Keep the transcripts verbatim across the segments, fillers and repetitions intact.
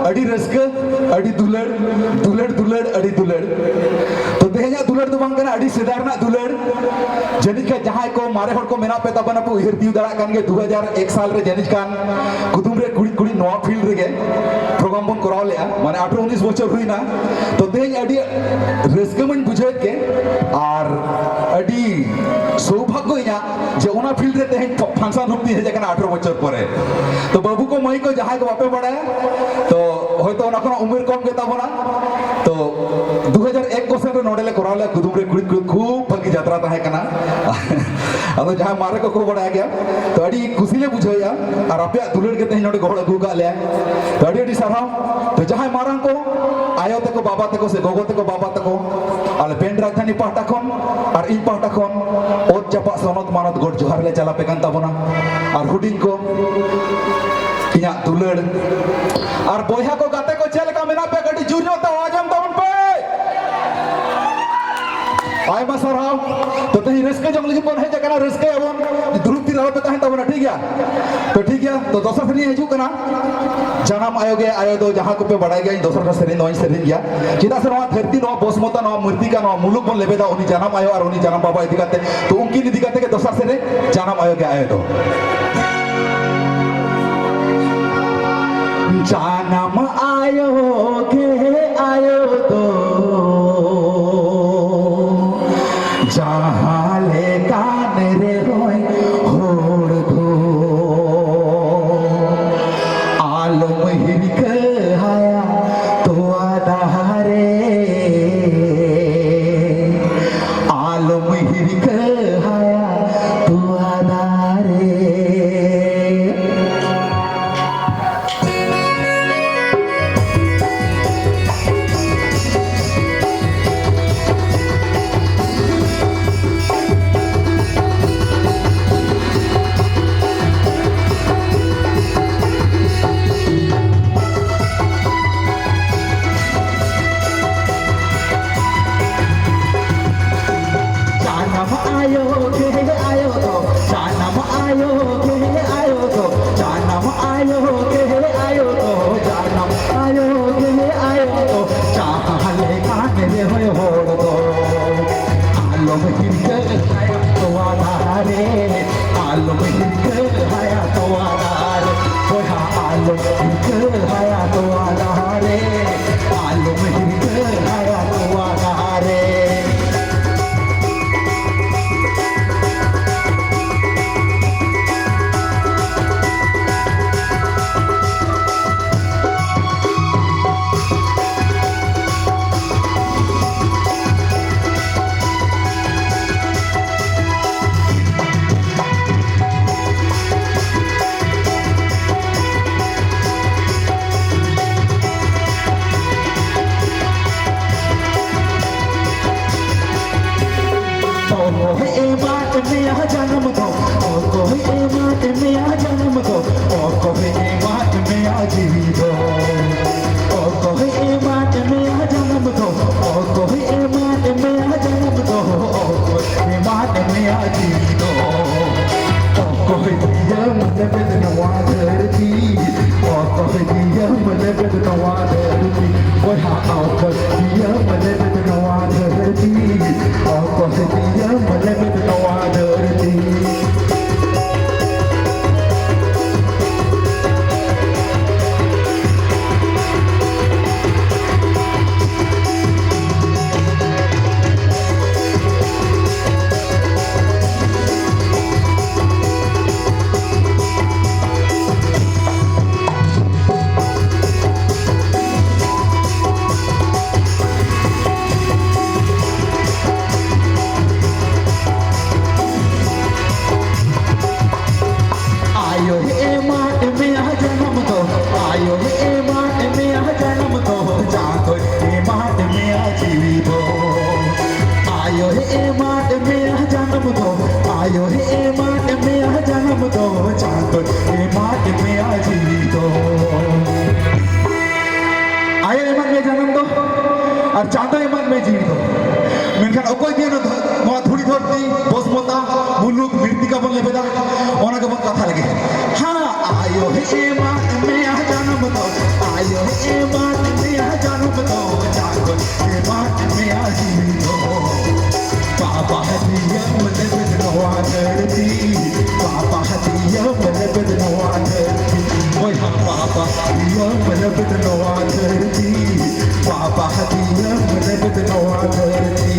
ᱟᱹᱰᱤ ᱨᱟᱹᱥᱠᱟᱹ, ᱟᱹᱰᱤ ᱫᱩᱞᱟᱹᱲ, ᱫᱩᱞᱟᱹᱲ, ᱫᱩᱞᱟᱹᱲ, ᱟᱹᱰᱤ ᱫᱩᱞᱟᱹᱲ᱾ ᱛᱚ, ᱛᱮᱦᱮᱧᱟᱜ ᱫᱩᱞᱟᱹᱲ ᱫᱚ ᱵᱟᱝ ᱠᱟᱱᱟ, ᱟᱹᱰᱤ ᱥᱮᱫᱟᱭ ᱨᱮᱱᱟᱜ ᱫᱩᱞᱟᱹᱲ᱾ ᱡᱟᱹᱱᱤᱡ ᱠᱷᱟᱱ ᱡᱟᱦᱟᱸᱭ ᱠᱚ ᱢᱟᱨᱮ ᱦᱚᱲ ᱠᱚ ᱢᱮᱱᱟᱜ ᱯᱮ ᱛᱟᱵᱚᱱᱟ ᱯᱮ, ᱩᱭᱦᱟᱹᱨ ᱛᱤᱭᱳᱜ ᱫᱟᱲᱮᱭᱟᱜ ᱠᱟᱱ ᱜᱮ, ᱫᱩ ᱦᱟᱡᱟᱨ ᱮᱠ ᱥᱟᱞ ᱨᱮ ᱡᱟᱹᱱᱤᱡ ᱠᱷᱟᱱ ᱠᱩᱫᱩᱢ ᱨᱮ ᱠᱩᱲᱤᱫ ᱠᱩᱲᱤᱫ ᱱᱚᱣᱟ ᱯᱷᱤᱞᱰ ᱨᱮᱜᱮ ᱯᱨᱳᱜᱨᱟᱢ ᱵᱚᱱ ᱠᱚᱨᱟᱣ ᱞᱮᱜᱼᱟ, ᱢᱟᱱᱮ ᱟᱴᱷᱨᱚ ᱩᱱᱤᱥ ᱵᱚᱪᱷᱚᱨ ᱦᱩᱭᱱᱟ᱾ ᱛᱚ, ᱛᱮᱦᱮᱧ ᱟᱹᱰᱤ ᱨᱟᱹᱥᱠᱟᱹ ᱢᱟᱧ ᱵᱩᱡᱷᱟᱹᱣᱮᱫ ᱜᱮ, ᱟᱨ ᱟᱹᱰᱤ ᱥᱳᱵᱷᱟᱜᱽᱜᱚ ᱤᱧᱟᱹᱜ ᱡᱮ ᱚᱱᱟ ᱯᱷᱤᱞᱰ ᱨᱮ ᱛᱮᱦᱮᱧ ᱯᱷᱟᱱᱥᱚᱱ ᱨᱩᱯ ᱛᱤᱧ ᱦᱮᱡ ᱟᱠᱟᱱᱟ ᱟᱴᱷᱨᱚ ᱵᱚᱪᱷᱚᱨ ᱯᱚᱨᱮ᱾ ᱛᱚ, ᱵᱟᱹᱵᱩ ᱠᱚ, ᱢᱟᱹᱭ ᱠᱚ, ᱡᱟᱦᱟᱸᱭ ᱠᱚ ᱵᱟᱯᱮ ᱵᱟᱲᱟᱭᱟ, ᱛᱚ ᱦᱚᱭᱛᱚ ᱚᱱᱟ ᱠᱷᱚᱱᱟᱜ ᱩᱢᱮᱨ ᱠᱚᱢ ᱜᱮ ᱛᱟᱵᱚᱱᱟ᱾ ᱛᱚ, ᱫᱩ ᱦᱟᱡᱟᱨ ᱮᱠ ᱠᱚ ᱥᱮᱱ ᱨᱮ ᱱᱚᱰᱮ ᱞᱮ ᱠᱚᱨᱟᱣ ᱞᱮᱫᱼᱟ ᱠᱩᱫᱩᱢ ᱨᱮ ᱠᱩᱲᱤᱫ ᱠᱩᱲᱤᱫ, ᱠᱷᱩᱵ ᱵᱷᱟᱹᱜᱤ ᱡᱟᱛᱨᱟ ᱛᱟᱦᱮᱸ ᱠᱟᱱᱟ᱾ ᱟᱫᱚ ᱡᱟᱦᱟᱸᱭ ᱢᱟᱨᱮ ᱠᱚᱠᱚ ᱵᱟᱲᱟᱭ ᱜᱮᱭᱟ, ᱛᱚ ᱟᱹᱰᱤ ᱠᱩᱥᱤ ᱞᱮ ᱵᱩᱡᱷᱟᱹᱣᱮᱫᱼᱟ᱾ ᱟᱨ ᱟᱯᱮᱭᱟᱜ ᱫᱩᱞᱟᱹᱲ ᱜᱮ ᱛᱮᱦᱮᱧ ᱱᱚᱰᱮ ᱜᱚᱦᱚᱲ ᱟᱹᱜᱩ ᱟᱠᱟᱫ ᱞᱮᱭᱟ᱾ ᱛᱚ, ᱟᱹᱰᱤ ᱟᱹᱰᱤ ᱥᱟᱨᱦᱟᱣ᱾ ᱛᱚ, ᱡᱟᱦᱟᱸᱭ ᱢᱟᱨᱟᱝ ᱠᱚ, ᱟᱭᱳ ᱛᱟᱠᱚ, ᱵᱟᱵᱟ ᱛᱟᱠᱚ ᱥᱮ ᱜᱚᱜᱚ ᱛᱟᱠᱚ, ᱵᱟᱵᱟ ᱛᱟᱠᱚ, ᱟᱞᱮ ᱵᱮᱱᱰ ᱨᱟᱡᱽᱫᱷᱟᱱᱤ ᱯᱟᱦᱴᱟ ᱠᱷᱚᱱ ᱟᱨ ᱤᱧ ᱯᱟᱦᱴᱟ ᱠᱷᱚᱱ ᱚᱛ ᱡᱟᱯᱟᱜ ᱥᱚᱱᱚᱛ ᱢᱟᱱᱚᱛ ᱜᱚᱰ ᱡᱚᱦᱟᱨ ᱞᱮ ᱪᱟᱞᱟᱯᱮ ᱠᱟᱱ ᱛᱟᱵᱚᱱᱟ᱾ ᱟᱨ ᱦᱩᱰᱤᱧ ᱠᱚ, ᱤᱧᱟᱹᱜ ᱫᱩᱞᱟᱹᱲ ᱟᱨ ᱵᱚᱭᱦᱟ ᱠᱚ, ᱜᱟᱛᱮ ᱠᱚ, ᱪᱮᱫ ᱞᱮᱠᱟ ᱢᱮᱱᱟᱜ ᱯᱮᱭᱟ? ᱠᱟᱹᱴᱤᱡ ᱡᱳᱨ ᱧᱚᱜ ᱛᱮ ᱟᱣᱟᱡ ᱮᱢ ᱛᱟᱵᱚᱱ ᱯᱮ᱾ ᱟᱭᱢᱟ ᱥᱟᱨᱦᱟᱣ᱾ ᱛᱚ, ᱛᱮᱦᱮᱧ ᱨᱟᱹᱥᱠᱟᱹ ᱡᱚᱝ ᱞᱟᱹᱜᱤᱫ ᱵᱚᱱ ᱦᱮᱡ ᱟᱠᱟᱱᱟ, ᱨᱟᱹᱥᱠᱟᱹᱭᱟᱵᱚᱱ᱾ ᱫᱩᱲᱩᱵ ᱛᱷᱤᱨ ᱟᱞᱚᱯᱮ ᱛᱟᱦᱮᱱ ᱛᱟᱵᱚᱱᱟ, ᱴᱷᱤᱠ ᱜᱮᱭᱟ? ᱛᱚ, ᱴᱷᱤᱠ ᱜᱮᱭᱟ, ᱛᱚ ᱫᱚᱥᱟᱨ ᱥᱮᱨᱮᱧ ᱦᱤᱡᱩᱜ ᱠᱟᱱᱟ, ᱡᱟᱱᱟᱢ ᱟᱭᱳ ᱜᱮ ᱟᱭᱳ ᱫᱚ᱾ ᱡᱟᱦᱟᱸ ᱠᱚᱯᱮ ᱵᱟᱲᱟᱭ ᱜᱮᱭᱟ, ᱤᱧ ᱫᱚᱥᱟᱨ ᱥᱮᱨᱮᱧ ᱫᱚᱧ ᱥᱮᱨᱮᱧ ᱜᱮᱭᱟ᱾ ᱪᱮᱫᱟᱜ ᱥᱮ ᱱᱚᱣᱟ ᱫᱷᱟᱹᱨᱛᱤ, ᱱᱚᱣᱟ ᱵᱚᱥᱢᱚᱛᱟ, ᱱᱚᱣᱟ ᱢᱨᱤᱛᱤᱠᱟ, ᱱᱚᱣᱟ ᱢᱩᱞᱩᱠ ᱵᱚᱱ ᱞᱮᱵᱮᱫᱟ ᱩᱱᱤ ᱡᱟᱱᱟᱢ ᱟᱭᱳ ᱟᱨ ᱩᱱᱤ ᱡᱟᱱᱟᱢ ᱵᱟᱵᱟ ᱤᱫᱤ ᱠᱟᱛᱮ᱾ ᱛᱚ, ᱩᱱᱠᱤᱱ ᱤᱫᱤ ᱠᱟᱛᱮ ᱜᱮ ᱫᱚᱥᱟᱨ ᱥᱮᱨᱮᱧ, ᱡᱟᱱᱟᱢ ᱟᱭᱳ ᱜᱮ ᱟᱭᱳ ᱫᱚ᱾ ᱡᱟᱱᱟᱢ ᱟᱭᱳ ᱜᱮ ᱟᱭᱳ ᱫᱚ, ᱡᱟᱦᱟᱸ ᱞᱮᱠᱟᱱ ᱨᱮᱦᱚᱸᱭ ᱦᱚᱲ ᱫᱚ, ᱟᱞᱚᱢ ᱦᱤᱨᱠᱟᱹ ᱟᱭᱟ ᱛᱚᱣᱟ ᱫᱟᱨᱮ, ᱟᱞᱚᱢ ᱦᱤᱨᱠᱟᱹ ᱟᱭᱟ ᱛᱚᱣᱟ ᱫᱟᱨᱮ᱾ ᱦᱤᱨᱠᱟᱹ ᱦᱟᱭᱟ ᱛᱚᱣᱟ ᱫᱟᱨᱮ, ᱟᱞᱚᱢ ᱦᱤᱨᱠᱟᱹ ᱦᱟᱭᱟ ᱛᱚᱣᱟ ᱫᱟᱨᱮ᱾ ᱚᱠᱚᱭ ᱮᱢᱟᱫ ᱢᱮᱭᱟ ᱡᱟᱱᱟᱢ ᱫᱚ? ᱚᱠᱚᱭ ᱮᱢᱟᱫ ᱢᱮᱭᱟ ᱡᱟᱱᱟᱢ ᱫᱚ? ᱚᱠᱚᱭ ᱮᱢᱟᱫ ᱢᱮᱭᱟ ᱡᱤᱣᱤ ᱫᱚ? ᱚᱠᱚᱭ ᱮᱢᱟᱫ ᱢᱮᱭᱟ ᱡᱟᱱᱟᱢ ᱫᱚ? ᱚᱠᱚᱭ ᱮᱢᱟᱫ ᱢᱮᱭᱟ ᱡᱟᱱᱟᱢ ᱫᱚ? ᱚᱠᱚᱭ ᱮᱢᱟᱫ ᱢᱮᱭᱟ ᱡᱤᱣᱤ ᱫᱚ? ᱚᱠᱚᱭ ᱫᱤᱭᱟᱹᱢ ᱞᱮᱵᱮᱫ ᱱᱚᱣᱟ ᱫᱷᱟᱹᱨᱛᱤ? ᱚᱠᱚᱭ ᱫᱤᱭᱟᱹᱢ ᱞᱮᱵᱮᱫ ᱱᱚᱣᱟ ᱫᱷᱟᱹᱨᱛᱤ? ᱵᱚᱭᱦᱟ, ᱚᱠᱚᱭ ᱫᱤᱭᱟᱹᱢ ᱞᱮᱵᱮᱫ ᱱᱚᱣᱟ ᱫᱷᱟᱹᱨᱛᱤ? ᱚᱠᱚᱭ ᱫᱤᱭᱟᱹᱢ ᱞᱮᱵᱮᱫ ᱱᱚᱣᱟ ᱫᱷᱟᱹᱨᱛᱤ? ᱟᱭᱳᱭ ᱮᱢᱟᱫ ᱢᱮᱭᱟ ᱡᱟᱱᱟᱢ ᱫᱚ, ᱟᱭᱳᱭ ᱮᱢᱟᱫ ᱢᱮᱭᱟ ᱡᱟᱱᱟᱢ ᱫᱚ, ᱪᱟᱸᱫᱚᱭ ᱮᱢᱟᱫ ᱢᱮᱭᱟ ᱡᱤᱣᱤ ᱫᱚ᱾ ᱟᱭᱳᱭ ᱮᱢᱟᱫ ᱢᱮᱭᱟ ᱡᱟᱱᱟᱢ ᱫᱚ, ᱟᱭᱳᱭ ᱮᱢᱟᱫ ᱢᱮᱭᱟ ᱡᱟᱱᱟᱢ ᱫᱚ, ᱪᱟᱸᱫᱚᱭ ᱮᱢᱟᱫ ᱢᱮᱭᱟ ᱡᱤᱣᱤ ᱫᱚ᱾ ᱟᱭᱳ ᱮᱢᱟᱫ ᱢᱮ ᱡᱟᱱᱟᱢ ᱫᱚ ᱟᱨ ᱪᱟᱸᱫᱚ ᱮᱢᱟᱫ ᱢᱮ ᱡᱤᱣᱤ ᱫᱚ᱾ ᱢᱮᱱᱠᱷᱟᱱ ᱚᱠᱚᱭ ᱜᱮ ᱱᱚᱣᱟ ᱫᱷᱩᱲᱤ ᱫᱷᱟᱹᱨᱛᱤ, ᱵᱚᱥᱢᱚᱛᱟ, ᱢᱩᱞᱩᱠ, ᱢᱤᱨᱛᱤᱠᱟ ᱵᱚᱱ ᱞᱮᱵᱮᱫᱟ, ᱚᱱᱟ ᱜᱮᱵᱚᱱ ᱠᱟᱛᱷᱟ ᱞᱮᱜᱮ᱾ ᱦᱮᱸ, ᱟᱭᱳ ᱮᱢᱟᱫ ᱢᱮᱭᱟ ᱡᱟᱱᱟᱢ ᱫᱚ, ᱟᱭᱳ ᱮᱢᱟᱫ ᱢᱮᱭᱟ ᱡᱟᱱᱟᱢ ᱫᱚ, ᱪᱟᱸᱫᱚ ᱮᱢᱟᱫ ᱢᱮᱭᱟ ᱡᱤᱣᱤ ᱫᱚ᱾ ᱵᱟᱵᱟ ᱦᱟᱹᱛᱤᱭᱟᱹᱢ ᱞᱮᱵᱮᱫ ᱱᱚᱣᱟ ᱫᱷᱟᱹᱨᱛᱤ, ᱵᱟᱵᱟ ᱦᱟᱹᱛᱤᱭᱟᱹᱢ ᱞᱮᱵᱮᱫ ᱱᱚᱣᱟ ᱫᱷᱟᱹᱨᱛᱤ᱾ ᱵᱚᱭᱦᱟ ᱵᱟᱵᱟ ᱫᱤᱭᱟᱹᱢ ᱞᱟᱹᱜᱤᱫ ᱱᱚᱣᱟ ᱫᱷᱟᱹᱨᱛᱤ, ᱵᱟᱵᱟ ᱫᱤᱭᱟᱹᱢ ᱞᱟᱹᱜᱤᱫ ᱱᱚᱣᱟ ᱫᱷᱟᱹᱨᱛᱤ᱾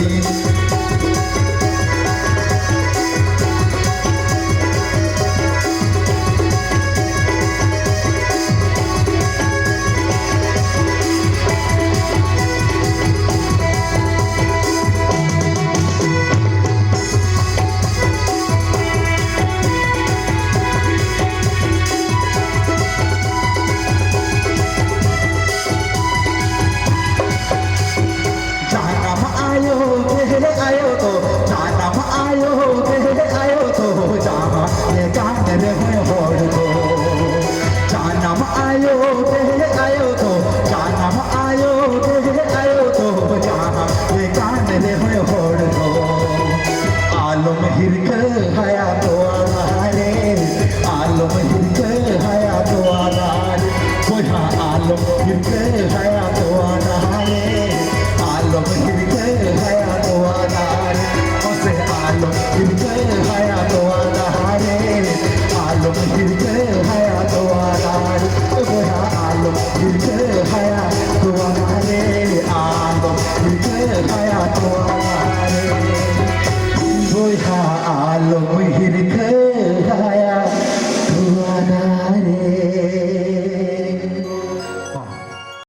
ᱡᱟᱱᱟᱢ ᱟᱭᱳ ᱜᱮ ᱟᱭᱳ ᱫᱚ, ᱡᱟᱱᱟᱢ ᱟᱭᱳ ᱜᱮ ᱟᱭᱳ ᱫᱚ, ᱡᱟᱦᱟᱸ ᱞᱮᱠᱟᱱ ᱨᱮᱦᱚᱸᱭ ᱦᱚᱲ ᱫᱚ᱾ ᱡᱟᱱᱟᱢ ᱟᱭᱳ ᱜᱮ ᱟᱭᱳ ᱫᱚ, ᱡᱟᱱᱟᱢ ᱟᱭᱳ ᱜᱮ ᱟᱭᱳ ᱫᱚ, ᱡᱟᱦᱟᱸ ᱞᱮᱠᱟᱱ ᱨᱮᱦᱚᱸᱭ ᱦᱚᱲ ᱫᱚ᱾ ᱟᱞᱚᱢ ᱦᱤᱨᱠᱟᱹ ᱦᱟᱭᱟ ᱛᱚᱣᱟ ᱫᱟᱨᱮ, ᱟᱞᱚᱢ ᱦᱤᱨᱠᱟᱹ ᱦᱟᱭᱟ ᱛᱚᱣᱟ ᱫᱟᱨᱮ, ᱵᱚᱭᱦᱟ ᱟᱞᱚᱢ ᱦᱤᱨᱠᱟᱹ ᱦᱟᱭᱟ ᱛᱚᱣᱟ ᱫᱟᱨᱮ, ᱟᱞᱚᱢ ᱦᱤᱨᱠᱟᱹ ᱦᱟᱭᱟ ᱛᱚᱣᱟ ᱫᱟᱨᱮ, ᱢᱟᱥᱮ ᱟᱞᱚᱢ ᱦᱤᱨᱠᱟᱹ ᱦᱟᱭᱟ ᱛᱚᱣᱟ ᱫᱟᱨᱮ, ᱟᱞᱚᱢ ᱦᱤᱨᱠᱟᱹ ᱦᱟᱭᱟ ᱛᱚᱣᱟ ᱫᱟᱨᱮ, ᱵᱚᱭᱦᱟ ᱟᱞᱚᱢ ᱦᱤᱨᱠᱟᱹ ᱦᱟᱭᱟ ᱛᱚᱣᱟ ᱫᱟᱨᱮ, ᱟᱞᱚᱢ ᱦᱤᱨᱠᱟᱹ ᱦᱟᱭᱟ ᱛᱚᱣᱟ